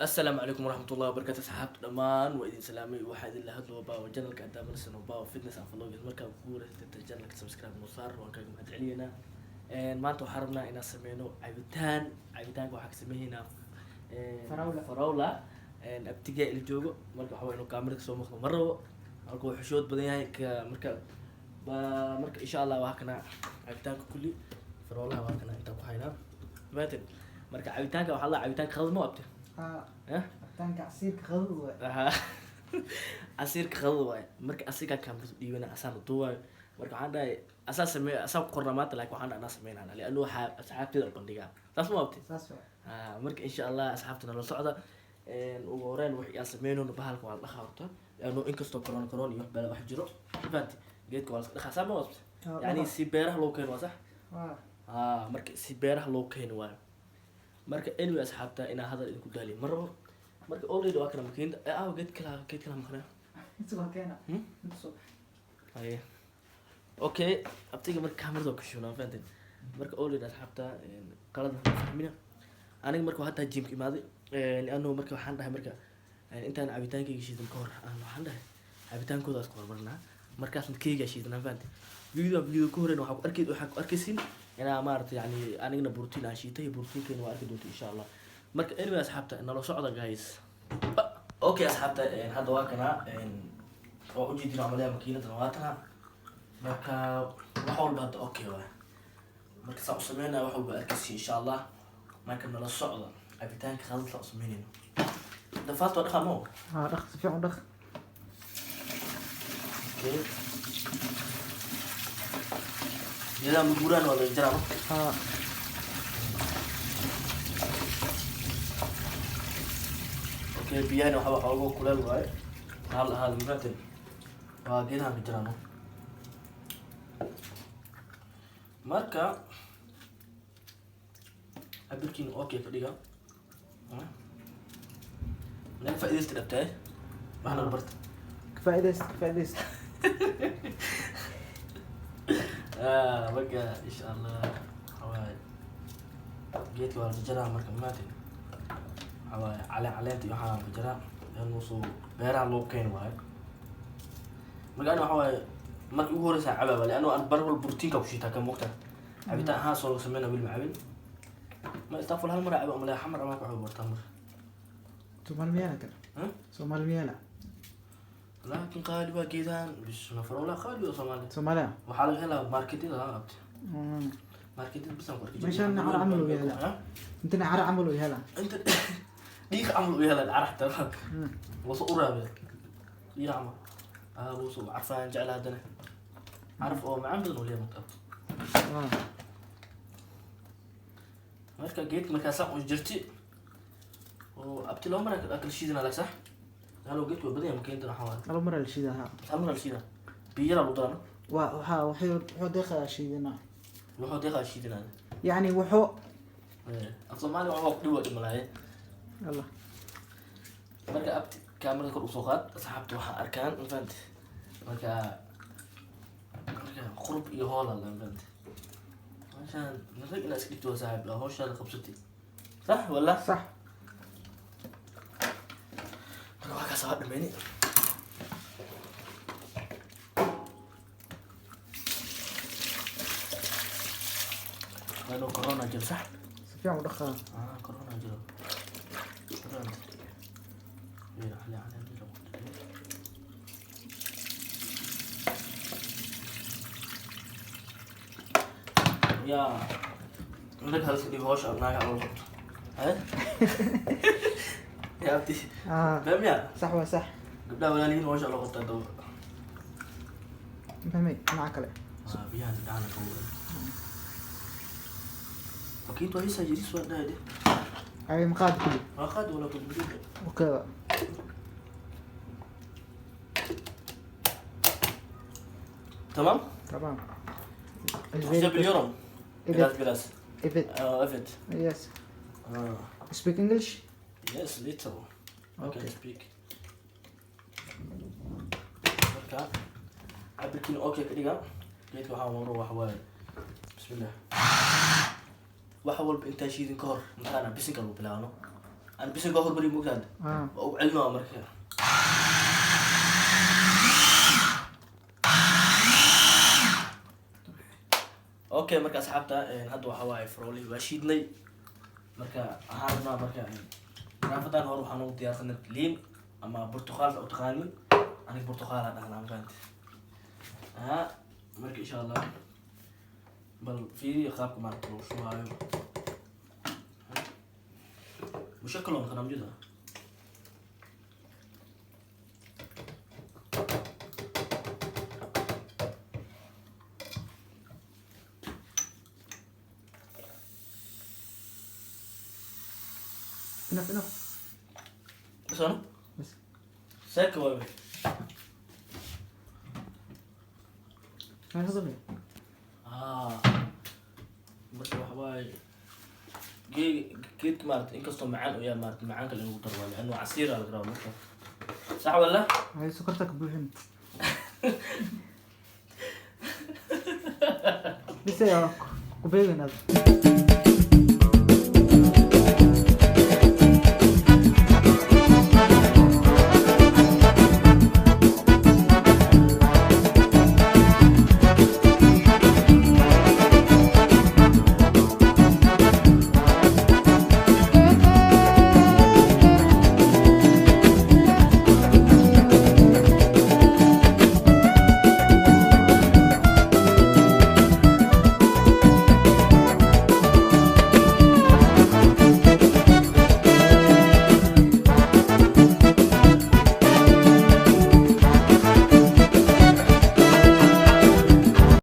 Asalaamu calaykum waraxmatullahi wabarakatu. Asxaabta dhammaan waa idin salaamay. Waxaa idin la hadlo Baawa channelka adaamalsan oo Baawa Fitness and Vlogs. Markaa ku wareysatay channelka, subscribe noo saar, waan kaaga mahad celiyeynaa. Maanta waxaan rabnaa inaan sameyno cabitaan. Cabitaanka waxaa ka sameynaa Farawla. Farawla. Abtigaa il joogo. Marka waxaa inuu kaamirada kasoo muuqdo ma rabo, marka wuu xishood badan yahay. Ka marka ba marka insha Allah waa kana cabitaanka kulli farawlaha, waa kana intaan ku haynaa maatin. Marka cabitaanka waxaa la cabitaanka qadad ma abti? Haa. Eh? Cabitaanka casiirka qadada waay. Aha. Casiirka qadada waaye. Marka asigaa kaamirada dhiibana, asaana duubayo. Marka waxaan dhahay asaa samey, asaa ku qorna maanta, laakiin waxaan dhahay anaa sameynana liannu waxaa asxaabteeda u bandhigaa, saas ma abti? Saas waay. Ah, marka insha Allah asxaabta nala socda. Ugu horeyn wixii aan sameynayno, bahalka waa la dhaqaa horta, liannu inkastoo corona corona iyo wax bala wax jiro, fahanti, geedka waa la iska dhaqaa, saa ma abti? Haa, yani dhaqa. Si beeraha loo keeno waa sax. Waa. Ah, marka si beeraha loo keeno waayo. Marka anyway asxaabta, inaa hadal idinku daaliyo ma rabo. Marka already waa kana makiinada. Ah, geed kala, geed kala maqnaa. Inta waa keena. Hmm? Inta soo. Haye, okay, abtiga marka kaamirada waa kashuunaa, fahanteen. Marka already asxaabta, qalad ma fahmina aniga. Marka hadda gymka imaaday, lianno marka waxaan dhahay, marka intaan cabitaankayga shiidan ka hor aan waxaan dhahay cabitaankooda isku hormarinaa, markaasna keygaa shiidanaa, fahante. Video ka horeyn waxaa ku arkay, waxaa ku arkaysiin inaa maaragtay, yani anigana borotiin aan shiitay. Borotiinkeena waa arki doonta insha Allah. Marka anyway asxaabta, nala socda guys. Okay asxaabta, hadda waa kanaa, waa ujeedin camaliya, makiinadan waa tanaa. Marka wax walba hadda okay waay. Marka saa u sameynaya wax walba arkaysi insha Allah. Marka nala socda, cabitaanka khadad saa u sameynayno. Dafaat waa dhaqaa mo. Haa, dhaq, si fiican u dhaq. Okay, geedaha maguuraan waa laga jaraa. Haa. Okay, biyahana waxaa xoogo kuleel waaye, hal ahaada mafahateen, waa geedahan ka jiraano. Marka cabirkiina okay ka dhiga. Naga faa'iidaysta dhabtaay, wax naga barta. Ka faa'iidaysta, ka faa'iidaysta. Ah, marka insha Allah waxaa waaye geedka waa la jajaraa. Marka mafahateen, waxaa waaye caleen, caleenta iyo waxaa la jaraa liannu soo beeraha loo keeni waayo. Marka ani waxaa waaye marka ugu horeysa cabaaba, liannu aan bar wal borotiinka ku shiitaa ka moogta. Cabitaan ahaan soo laga sameyna weli ma cabin. Ma istaaful hal mar caba umaleya, xamar amaa ku cabo bartaa mar. Soomaali miyaana kan? Huh? Soomaali miyaana? Laakiin qaali waa geedahan bisna, farola qaali waa Soomaaliya. Soomaaliya. Waxaa laga helaa marketyada ha abti, marketyada bisan ku arki jiray. Meeshaan cara camal uu yaalaa. Ha? Intana cara camal uu yaalaa. Inta dhiiqa camal u yaalaa, caraxta wuu uraabe dhiiqa camal. Ah, wuu soo carfaan jeclaa, haddana caraf oo macaan badan uu leeyahay marka abti. Waa. Marka geedka markaa saa u jirti oo abti laba mar kala shiidana lag sax halo. Geedka waa badan yahay, makiinta waxaa waaye. Laba mar la shiidaa, haa. Hal mar la shiidaa, biyo yaraa lagu daraa. Waa waxaa wuxuu deeqayaa shiidinaa. Wuxuu deeqaa shiidinaa. Yacni wuxuu Af Soomaaliya waxaa ku dhib waa dhimalaaye. Allah. Marka abti kaamirada kor usoo qaad, asxaabta waxaa arkaan, ma fahanti. Marka qurub iyo hool alla, ma fahanti. Meeshaan rag inaa iska dhigto waa saaxiib hawshaada qabsatay, sax wala? Sax. Marka waa kaas, waa dhameyni. Lano corona jiro, sax. Si fiican u dhaqaa. Ah, corona jiro. Corona. Mira, علي علي علي. يا rag hal iska dhigo hawsha naaga loo qabto. Haye? Ya abti. Haa. Fahmiya? Sax waa sax. Gabdhaha walaalihiin hawsha loo qabtaa daba. Fahmay dhinaca kale. Ah, biyaha si dhacana ka wadan. Makiintu waa hiisaa jiris waa dhahay de. Ay maqaad kulli. Waa qaadi walaa kulli. Okay. تمام؟ تمام. حساب اليورو. إذا بلاس بلاس. If it افت. Yes. Ah. Speak English? Yes, little. I can Okay. speak. Marka cabirkiina okay ka dhiga. Geedka waxaa maro waxa waaye bismillah. Wax walba intaa shiidin ka hor mataqaana bisinka lagu bilaabno. Aan bisinka hormari mogtaad. Ah. Waa u celinaa marka. Okay, marka asxaabta, hadda waxa waaye faroolihii waa shiidnay. Marka waxaan rabnaa marka garaafadan hore waxaan ugu diyaarsanay liin ama burtuqaal u taqaanin. Aniga burtuqaala dhahnaa, ma fahanti? Ha, marka insha Allah bal fiiriya qaabka maaragta lagu shubaayo. Mushakal oo kana mjida. Enough, enough. Bas ana. Bas. Saaka waay. Maxay soo Ah, marka waxa waaye geedka maarata, inkastoo macaan uu yahay, maarata macaanka lagu daro waa liannu casiir aa laga rabaa marka, sax wala? Hay, sokorta ka buuxin. Bise ku beegan aad.